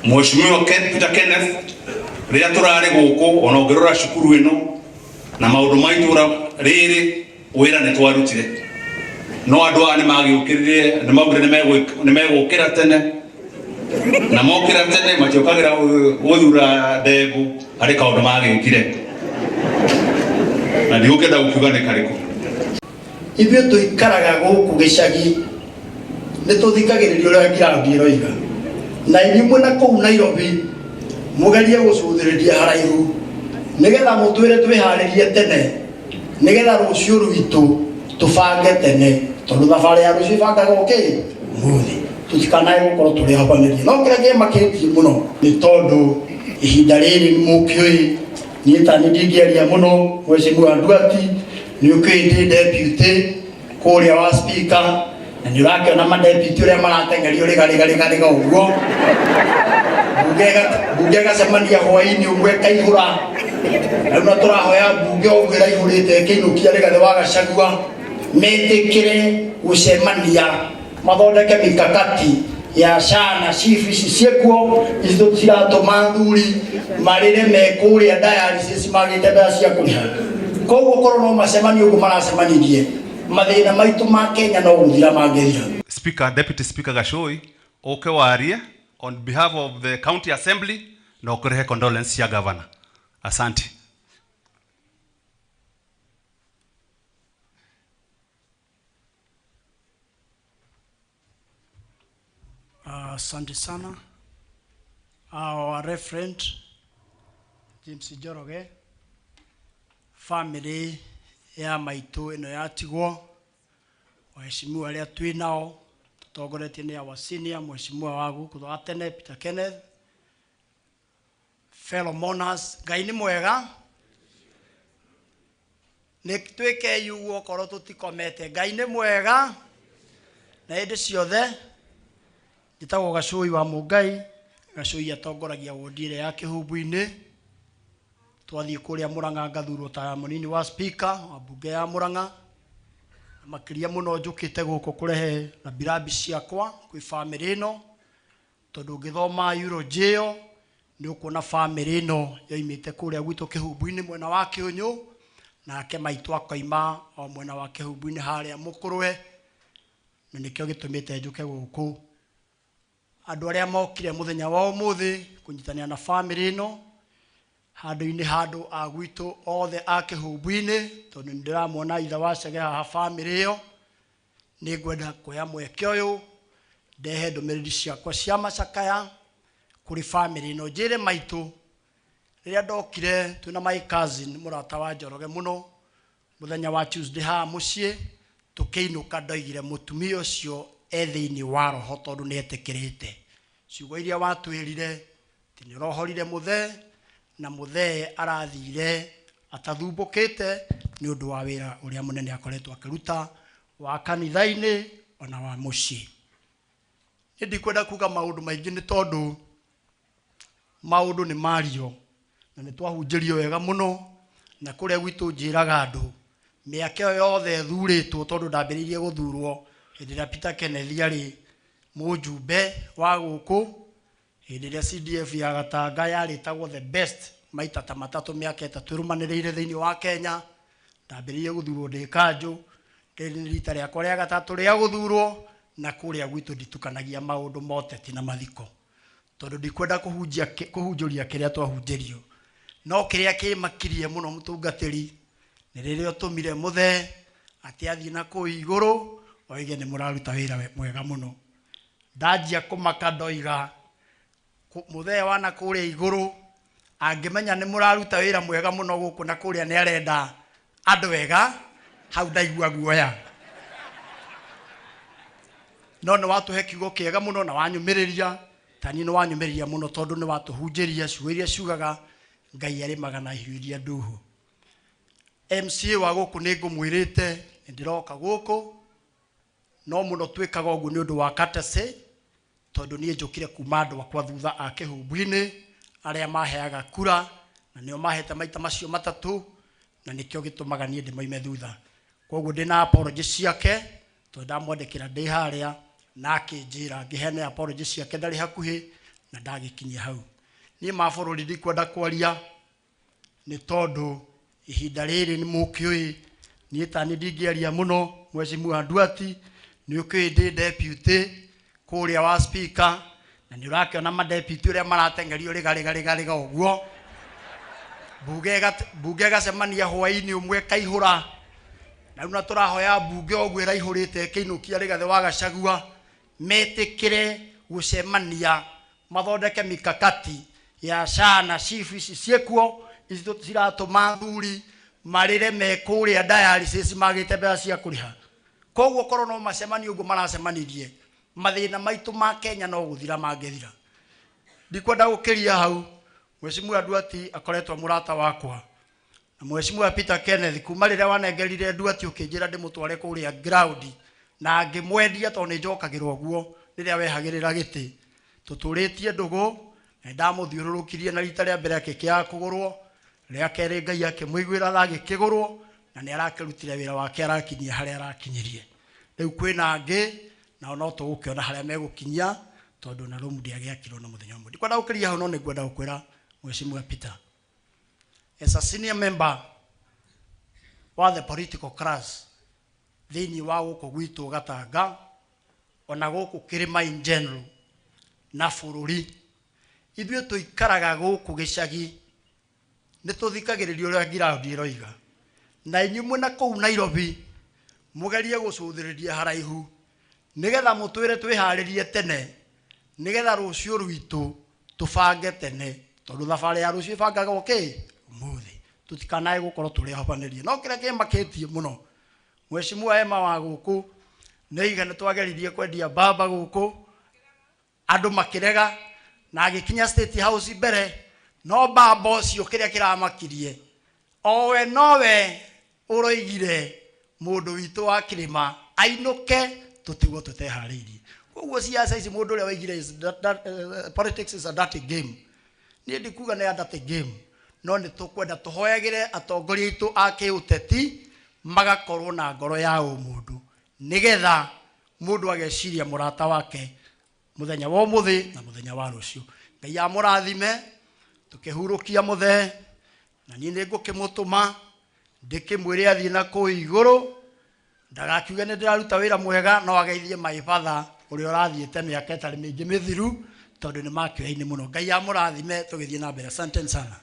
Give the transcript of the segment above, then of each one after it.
Mheshimiwa Peter Kenneth rĩrĩa tũrarĩ gũkũ ona ũngĩrora cukuru ĩno na maũndũ ma itũra rĩrĩ wĩra nĩ twarutire no andũ aya nĩ magĩũkĩrire nĩ maugire nĩ megũkĩra tene na mokĩra tene matiũkagĩra gũthura ndengũ harĩ kaũndũ magĩkire na ndigũkĩenda gũkiuga nĩ karĩkũ. Ithuĩ tũikaraga gũkũ gĩcagi nĩ tũthikagĩrĩria ũrĩa ngiraũndi ĩroiga na inyuĩ mwĩna kũu Nairobi mũgerie gũcũthĩrĩria haraihu nĩgetha mũtwĩre twĩharĩrie tene nĩgetha rũciũ rwitũ tũbange tene tondũ thabarĩ ya rũciũ ĩbangagwo kĩ mũthĩ tũtikanae gũkorwo tũrĩ ahobanĩrie. No kĩrĩa kĩmakĩtie mũno nĩ tondũ ihinda rĩrĩ nĩ mũkĩũĩ niĩ ta niĩ ndingĩaria mũno Mheshimiwa Nduati nĩ ũkĩũĩ ndĩ deputy kũrĩa wa speaker na nĩ ũrakĩona madeputy ũrĩa marateng'erio rĩga rĩga rĩga rĩga ũguo bunge ĩgacemania hwaĩ-inĩ ũguo ĩkaihũra na rĩu na tũrahoya bunge ũguo ĩraihũrĩte ĩkĩinũkia Rigathĩ wa Gachagua metĩkĩre gũcemania mathondeke mikakati ya SHA na SHIF ici ciĩkuo ici ciratũma athuri marĩre me kũrĩa dialysis magĩte mbeca cia kũrĩha. Koguo korwo no macemanie ũguo maracemanirie mathĩna maitũ ma Kenya no gũthira mangĩthira. Speaker, Deputy Speaker Gachoi ũke warie on behalf of the County Assembly na ũkĩrehe condolence cia governor. Asante. Asante sana. Our referent James Njoroge, family ya maitũ ĩno yatigwo, waheshimiwa arĩa twĩ nao tũtongoretie nĩ our senior mheshimiwa wa gũkũ wa tene Peter Kenneth, fellow mourners, Ngai nĩ mwega nĩ twĩkei ũguo okorwo tũtikomete. Ngai nĩ mwega na hĩndĩ ciothe. Njĩtagwo Gacũi wa Mũngai. Gacũi atongoragia wodi ĩrĩa ya Kĩhumbu-inĩ. Twathiĩ kũrĩa Mũrang'a ngathurwo ta mũnini wa speaker wa mbunge ya Mũrang'a. Makĩria mũno njũkĩte gũkũ kũrehe rambirambi ciakwa kwĩ famĩlĩ ĩno tondũ ũngĩthoma eulogy ĩyo nĩ ũkuona famĩlĩ ĩno yoimĩte kũrĩa gwitũ Kĩhumbu-inĩ mwena wa Kĩũnyũ nake maitũ akoima o mwena wa Kĩhumbu-inĩ harĩa Mũkũrwe na nĩkĩo gĩtũmĩte njũke gũkũ. Andũ arĩa mokire mũthenya wa ũmũthĩ kũnyitanĩra na famĩlĩ ĩno handũ-inĩ handũ a gwitũ othe a Kĩhumbu-inĩ tondũ nĩ ndĩramwona ithe wa Chege haha famĩlĩ ĩyo, nĩ ngwenda kuoya mweke ũyũ ndehe ndũmĩrĩri ciakwa cia macakaya kũrĩ famĩlĩ ĩno. Njĩre maitũ rĩrĩa ndokire twĩna my cousin mũrata wa Njoroge mũno mũthenya wa Tuesday haha mũciĩ tũkĩinũka ndoigire mũtumia ũcio e thĩinĩ wa roho tondũ nĩ etĩkĩrĩte ciugo iria watwĩrire atĩ nĩ ũrohorire mũthee na mũthee arathire atathumbũkĩte nĩ ũndũ wa wĩra ũrĩa mũnene akoretwo akĩruta wa kanitha-inĩ ona wa mũciĩ. Niĩ ndikwenda kuga maũndũ maingĩ nĩ tondũ maũndũ nĩ mario na nĩ twahunjĩrio wega mũno na kũrĩa gwitũ njĩraga andũ mĩaka ĩyo yothe thurĩtwo tondũ ndambĩrĩirie gũthurwo hĩndĩ ĩrĩa Peter Kenneth arĩ mũjumbe wa gũkũ hĩndĩ ĩrĩa CDF ya Gatanga yarĩtagwo the best maita ta matatũ mĩaka ĩtatũ ĩrũmanĩrĩire thĩinĩ wa Kenya. Ndambĩrĩirie gũthurwo ndĩ kanjũ, rĩrĩ nĩ rita rĩakwa rĩa gatatũ rĩa gũthurwo na kũrĩa gwitũ nditukanagia maũndũ ma ũteti na mathiko tondũ ndikwenda kũhunjia kũhunjũria kĩrĩa twahunjĩrio. No kĩrĩa kĩmakirie mũno mũtungatĩri nĩ rĩrĩa ũtũmire mũthee atĩ athiĩ na kũu igũrũ oige nĩ mũraruta wĩra mwega mũno. Ndanjia kũmaka ndoiga mũthee wa na kũrĩa igũrũ angĩmenya nĩ mũraruta wĩra mwega mũno gũkũ na kũrĩa nĩ arenda andũ ega, hau ndaigua guoya. No nĩ watũhe kiugo kĩega mũno na wanyũmĩrĩria, ta niĩ nĩ wanyũmĩrĩria mũno tondũ nĩ watũhunjĩria ciugo iria ciugaga Ngai arĩmaga na irio iria nduhu. MCA wa gũkũ nĩ ngũmwĩrĩte nĩ ndĩroka gũkũ, no mũno twĩkaga ũguo nĩ ũndũ wa courtesy tondũ niĩ njũkire kuma andũ akwa thutha a Kĩhumbu-inĩ arĩa maheaga kura na nĩo mahete maita macio matatũ na nĩkĩo gĩtũmaga niĩ ndĩmoime thutha. Koguo ndĩna apology ciake tondũ ndamwandĩkĩra ndĩ harĩa na akĩnjĩra ngĩheane apology ciake ndarĩ hakuhĩ Na ndagĩkinyia hau. Niĩ ma bũrũri ndikwenda kwaria nĩ tondũ ihinda rĩrĩ nĩ mũkĩũĩ niĩ tani ndingĩaria mũno. Mheshimiwa Nduati, nĩ ũkĩũĩ ndĩ deputy kũrĩa wa speaker, na nĩ ũrakĩona madeputy ũrĩa marateng'erio rĩga rĩga rĩga rĩga ũguo. Bunge ĩgacemania hwaĩ-inĩ ũmwe ĩkaihũra, na rĩu na tũrahoya bunge ũguo ĩraihũrĩte ĩkĩinũkia Rigathĩ wa Gachagua metĩkĩre gũcemania mathondeke mikakati ya SHA na SHIF ici ciĩkuo, ici ciratũma athuri marĩre me kũrĩa dialysis magĩte mbeca cia kũrĩha. Koguo korwo no macemanie ũguo maracemanirie, mathĩna maitũ ma Kenya no gũthira mangĩthira. Ndikwenda gũkĩria hau. Mheshimiwa Nduati akoretwo mũrata wakwa, na Mheshimiwa Peter Kenneth kuma rĩrĩa wanengerire Nduati ũkĩnjĩra ndĩmũtware kũrĩa ground na ngĩmwendia tondũ nĩ njokagĩra ũguo rĩrĩa wehagĩrĩra gĩtĩ. Tũtũrĩtie ndũgũ na nĩndamũthiũrũrũkirie na rita rĩa mbere akĩkĩaga kũgũrwo, rĩa kerĩ Ngai akĩmũiguĩra tha agĩkĩgũrwo, na nĩ arakĩrutire wĩra wake arakinyia harĩa arakinyirie. Rĩu kwĩna angĩ nao no tũgũkĩona harĩa megũkinyia tondũ na rũmu ndĩagĩakirwo na mũthenya ũmwe. Ndikwenda gũkĩria hau, no nĩngwenda gũkwĩra Mheshimiwa Peter, as a senior member wa the political class thĩinĩ wa gũkũ gwitũ Gatanga ona gũkũ kĩrĩma in general na bũrũri, ithuĩ tũikaraga gũkũ gĩcagi nĩ tũthikagĩrĩria ũrĩa ground ĩroiga, na inyuĩ mwĩna kũu Nairobi mũgerie gũcũthĩrĩria haraihu nĩgetha mũtwĩre twĩharĩrie tene, nĩgetha rũciũ rwitũ tũbange tene, tondũ thabarĩ ya rũciũ ĩbangagwo kĩ ũmũthĩ. Tũtikanae gũkorwo tũrĩ ahobanĩrie. No kĩrĩa kĩmakĩtie mũno Mheshimiwa Emma wa gũkũ nĩ iga nĩ twageririe kwendia mbamba gũkũ, andũ makĩrega, na agĩkinya State House mbere, no mbamba ũcio kĩrĩa kĩramakirie owe nowe ũroigire mũndũ witũ wa kĩrĩma ainũke tũtigwo tũteharĩirie. Koguo siasa ici mũndũ ũrĩa waigire is that, that, politics is a dirty game. Niĩ ndikuga nĩ a dirty game, no nĩ tũkwenda tũhoyagĩre atongoria aitũ a kĩũteti magakorwo na ngoro ya ũmũndũ, nĩgetha mũndũ ageciria mũrata wake mũthenya wa ũmũthĩ na mũthenya wa rũciũ. Ngai amũrathime tũkĩhurũkia mũthee, na niĩ nĩ ngũkĩmũtũma ndĩkĩmwĩre athiĩ na kũu igũrũ, ndagakiuge nĩ ndĩraruta wĩra mwega, no ageithie my father ũrĩa ũrathiĩte mĩaka ĩtarĩ mĩingĩ mĩthiru, tondũ nĩ makĩoyaine mũno. Ngai amũrathime tũgĩthiĩ na mbere. Asante sana.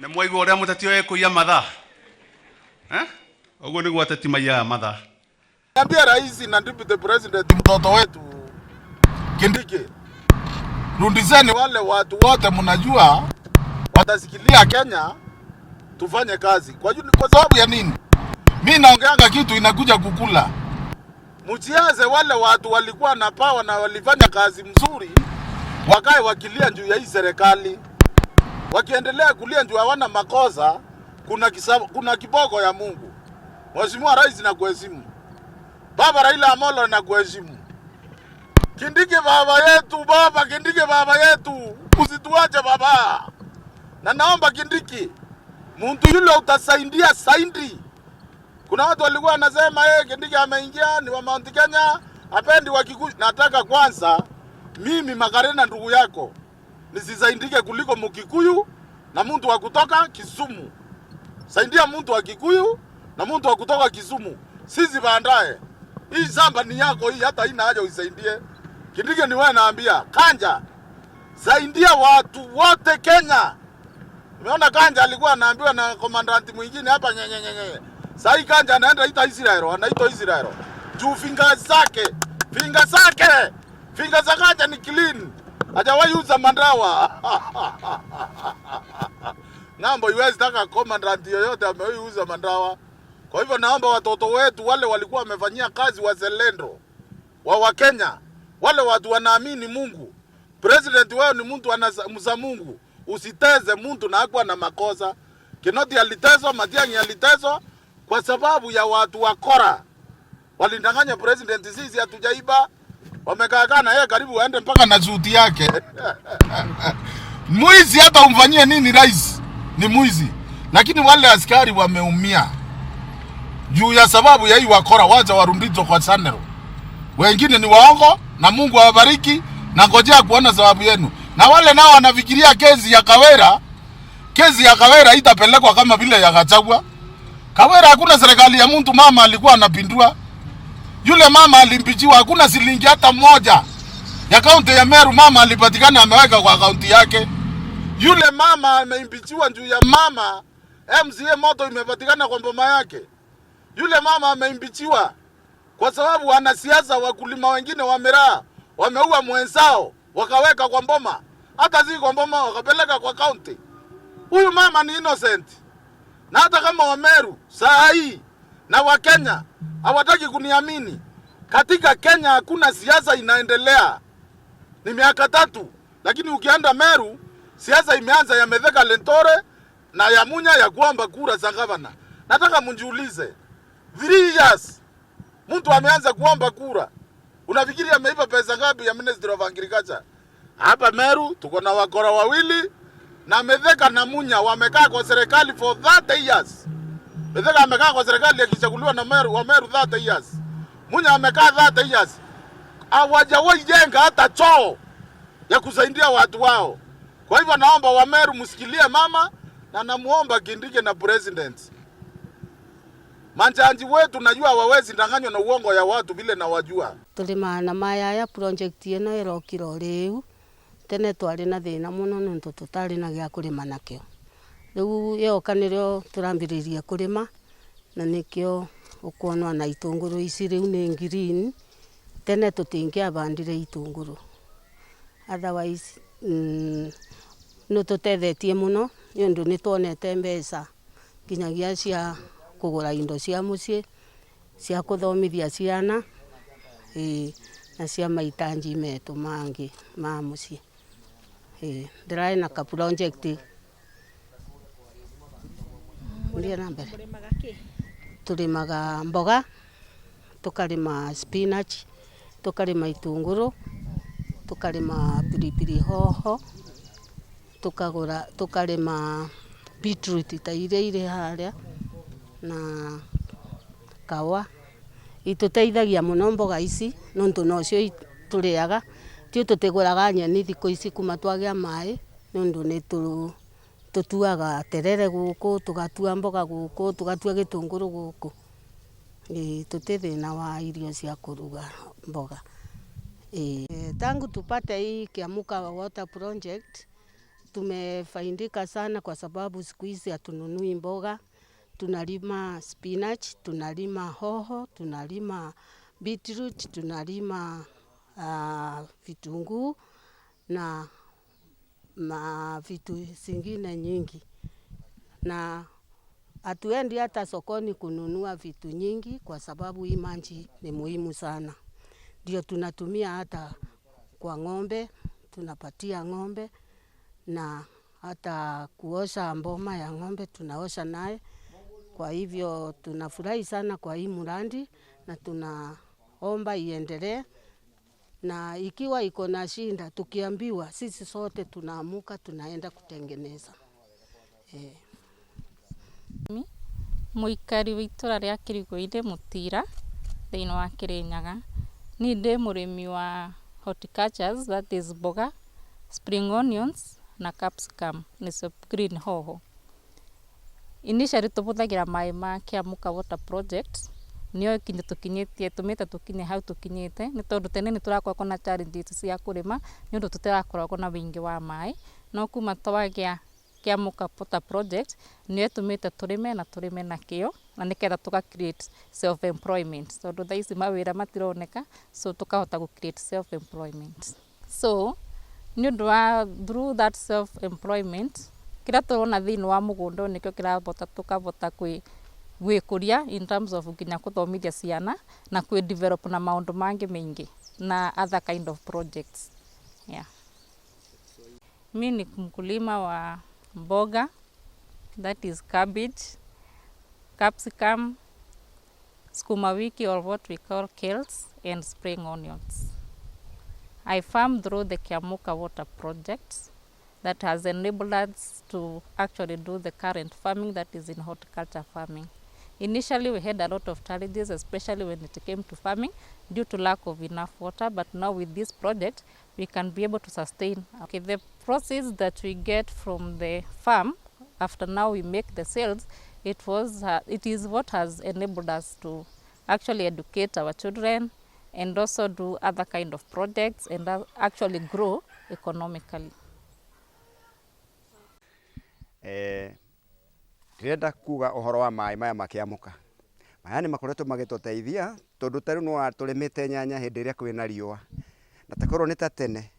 Nĩ mwaigua ũrĩa mũteti ũyũ ekũiya mathaa? Eh? Ũguo nĩguo ateti maiyaga mathaa. Ambia rais na deputy president mtoto wetu Kindiki, rudisheni wale watu wote mnajua watasikilia Kenya, tufanye kazi. Kwa sababu ya nini? Mi naongeanga kitu inakuja kukula. Msiaze wale watu walikuwa na power na walifanya kazi mzuri, wakae wakilia juu ya hii serikali. Wakiendelea kulia juu hawana makosa, kuna kiboko ya Mungu. Mheshimiwa Rais nakuheshimu. Baba Raila Amolo nakuheshimu. Kindiki baba yetu, baba Kindiki baba yetu, usituache baba. Na naomba Kindiki, mtu yule utasaidia saindi. Kuna watu walikuwa wanasema Kindiki ameingia ni wa Mount Kenya, hapendi wa Kikuyu. Nataka kwanza mimi Makarena ndugu yako nisisaidike kuliko Mkikuyu na mtu wa kutoka Kisumu. Saidia mtu wa Kikuyu na mtu wa kutoka Kisumu. Sisi baadaye. Hii shamba ni yako hii, hata haina haja uisaidie. Kindiki ni wewe naambia, Kanja saidia watu wote Kenya. Umeona Kanja alikuwa anaambiwa na komandanti mwingine hapa nye nye nye nye. Sasa Kanja anaenda ita Israel, anaitwa Israel. Juu finga zake, finga zake. Finga za Kanja ni clean. Hajawahi uza mandawa. Ng'ambo iwezi taka commandant yoyote amewahi uza mandawa. Kwa hivyo naomba watoto wetu wale walikuwa wamefanyia kazi wazalendo wa Kenya, wale watu wanaamini Mungu. President wao ni mtu anamza Mungu. Usiteze mtu na hakuwa na makosa. Kinoti alitezwa, Matiang'i alitezwa kwa sababu ya watu wakora. Walindanganya president, sisi hatujaiba. Wamekaa na yeye karibu waende mpaka na suti yake. Mwizi hata umfanyie nini rais ni mwizi. Lakini wale askari wameumia juu ya sababu ya hii wakora, wacha warundizwe kwa channel. Wengine ni waongo na Mungu awabariki. Na ngojea kuona sababu yenu. Na wale nao wanafikiria kesi ya Kawera, kesi ya Kawera itapelekwa kama vile ya Gachagua. Kawera hakuna serikali ya mtu mama alikuwa anapindua. Yule mama alimpichiwa, hakuna shilingi hata moja ya kaunti ya Meru mama alipatikana ameweka kwa akaunti yake. Yule mama ameimpichiwa juu ya mama MCA, moto imepatikana kwa mboma yake. Yule mama ameimpichiwa kwa sababu wanasiasa wakulima wengine wa miraa wameua mwenzao wakaweka kwa mboma, hata si kwa mboma, wakapeleka kwa kaunti. Huyu mama ni innocent, na hata kama Wameru saa hii na Wakenya hawataki kuniamini, katika Kenya hakuna siasa inaendelea, ni miaka 3, lakini ukienda Meru siasa imeanza ya Mithika Linturi na ya Munya ya kuomba kura za gavana. Nataka mjiulize, 3 years mtu ameanza kuomba kura, unafikiri ameiba pesa ngapi ya Ministry of Agriculture? Hapa Meru tuko na wakora wawili na Mithika na Munya wamekaa kwa serikali for 30 years. Mithika amekaa kwa serikali akichaguliwa na Meru wa Meru 30 years. Munya amekaa 30 years. Hawajawahi jenga hata choo ya kusaidia watu wao. Kwa hivyo naomba wa Meru msikilie mama, na namuomba Kindiki na president. Manjanji wetu najua hawawezi danganywa na uongo ya watu vile na wajua. Tulima na maya ya project ino irokiro riu tene twari na thina muno nuntu tutari na gia kurima nakio. Riu yoka nirio turambiririe kurima na nikio ukuonwa na itunguru ici riu ni green. Tene tutingiabandire itunguru. Otherwise, nitutethetie muno ni undu nituonete mbeca nginyagia cia kugura indo cia mucii, cia kuthomithia ciana, na cia mahitaji metu mangi ma mucii. Ndirai na ka project Uria na mbere. Turimaga mboga, tukarima spinach, tukarima itunguru, tukarima pilipili hoho, tukagura, tukarima beetroot ta iria iri haria na kawa. Ituteithagia muno mboga ici nontu nocio turiaga, ti tutiguraga nyeni thiku ici kuma twagia mai nondu ni tutuaga terere guku, tugatua mboga guku, tugatua gitunguru guku. Tuti thina wa irio cia kuruga mboga. Tangu tupate hii Kiamuka Water Project tumefaidika sana kwa sababu siku hizi hatununui mboga. Tunalima spinach, tunalima hoho, tunalima beetroot, tunalima vitunguu na ma vitu zingine nyingi. Na hatuendi hata sokoni kununua vitu nyingi kwa sababu hii maji ni muhimu sana. Ndio tunatumia hata kwa ng'ombe, tunapatia ng'ombe na hata kuosha mboma ya ng'ombe tunaosha naye. Kwa hivyo tunafurahi sana kwa hii mradi na tunaomba iendelee. Na ikiwa iko na shinda tukiambiwa sisi sote tunaamuka tunaenda kutengeneza. Muikari wa itura ria Kirigoire Mutira thiini wa Kirinyaga. Ni ndi murimi wa horticultures, that is mboga, spring onions na capsicum, nicio green hoho. Initially tubuthagira mai ma Kiamuka Water Project nio kinyo tukinyitie tumite tukinye hau tukinyite ni tondu tene ni turakoragwo na challenges cia kurima ni undu tutirakoragwo na wingi wa mai, no kuma twagia Kiamuka Water Project nio itumite turime na turime na kio na niketha tuga create self employment tondu thaa ici mawira matironeka, so tukahota gu create self employment. So ni undu wa through that self employment kiria turona thiini wa mugunda nikio kirabota tukabota kwi gwikuria in terms of nginya kuthomithia ciana na kwi develop na maundu mangi maingi na other kind of projects. Yeah. Mi ni mkulima wa mboga, that is cabbage, capsicum, sukuma wiki or what we call kales, and spring onions. I farm through the Kiamuka Water Project that has enabled us to actually do the current farming, that is in horticulture farming. Initially, we had a lot of challenges, especially when it came to farming, due to lack of enough water. But now with this project, we can be able to sustain. Okay, the proceeds that we get from the farm, after now we make the sales, it is what has enabled us to actually educate our children and also do other kind of projects and actually grow economically. Ndĩrenda kuga ũhoro wa maĩ maya makĩamũka. Maya nĩ makoretwo magĩtũteithia tondũ ta rĩu no tũrĩmĩte nyanya hĩndĩ ĩrĩa kwĩna riũa, na takorwo nĩ ta tene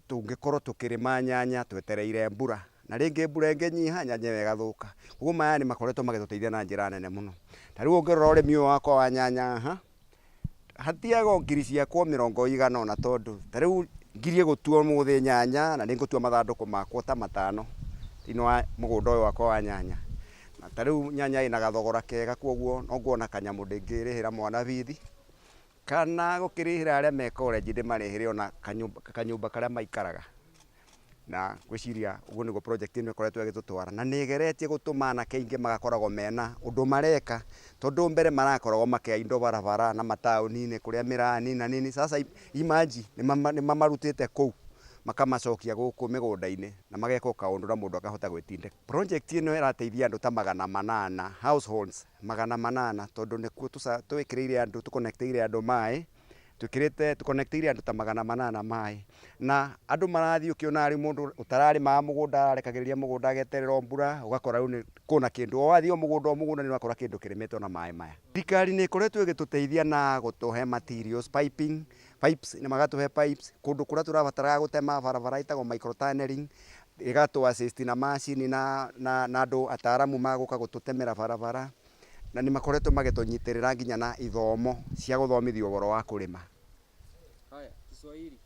tũngĩkorwo tũkĩrĩma nyanya twetereire mbura, na rĩngĩ mbura ĩngĩnyiha, nyanya ĩyo ĩgathũka. Koguo maya nĩ makoretwo magĩtũteithia na njĩra nene mũno. Ta rĩu ũngĩrora ũrĩmi ũyũ wakwa wa nyanya haha, hatiaga o ngiri ciakwa 80, tondũ ta rĩu ngirie gũtua ũmũthĩ nyanya na nĩ ngũtua mathandũkũ makwa ta 5 thĩinĩ wa mũgũnda ũyũ wakwa wa nyanya. Na ta rĩu nyanya ĩna gathogora kega, koguo no nguona kanyamũ ndĩngĩrĩhĩra mwana bithi kana gũkĩrĩhĩra arĩa me college, ndĩmarĩhĩre ona kanyũmba karĩa maikaraga. Na ngwĩciria ũguo nĩguo project ĩno ĩkoretwo ĩgĩtũtwara, na nĩ ĩgeretie gũtũma anake aingĩ magakoragwo mena ũndũ mareka, tondũ mbere marakoragwo makĩaya indo barabara na mataũni-inĩ kũrĩa mĩrani na nini. Sasa imanji nĩ mamarutĩte kũu, makamacokia gũkũ mĩgũnda-inĩ na mageka kaũndũ na mũndũ akahota gwĩtindĩka. Project ĩno ĩrateithia andũ ta 800, households 800, tondũ nĩkuo twĩkĩrĩire andũ, tũconnectĩire andũ maĩ, twĩkĩrĩte tũconnectĩire andũ ta 800 maĩ, na andũ marathiĩ ũkĩona rĩu mũndũ ũtararĩmaga mũgũnda ararekagĩrĩria mũgũnda ageterera mbura, ũgakora rĩu kũna kĩndũ, o wathiĩ o mũgũnda o mũgũnda nĩ ũrakora kĩndũ kĩrĩmĩtwo na maĩ maya. Thirikari nĩ ĩkoretwo ĩgĩtũteithia na gũtũhe materials, piping pipes, nĩ magatũhe pipes kũndũ kũrĩa tũrabataraga gũtema barabara ĩtagwo microtunneling, ĩgatũ assist na macini na andũ ataaramu magũka gũtũtemera barabara, na nĩ makoretwo magĩtũnyitĩrĩra nginya na ithomo cia gũthomithio ũhoro wa kũrĩma. Haya, Kiswahili.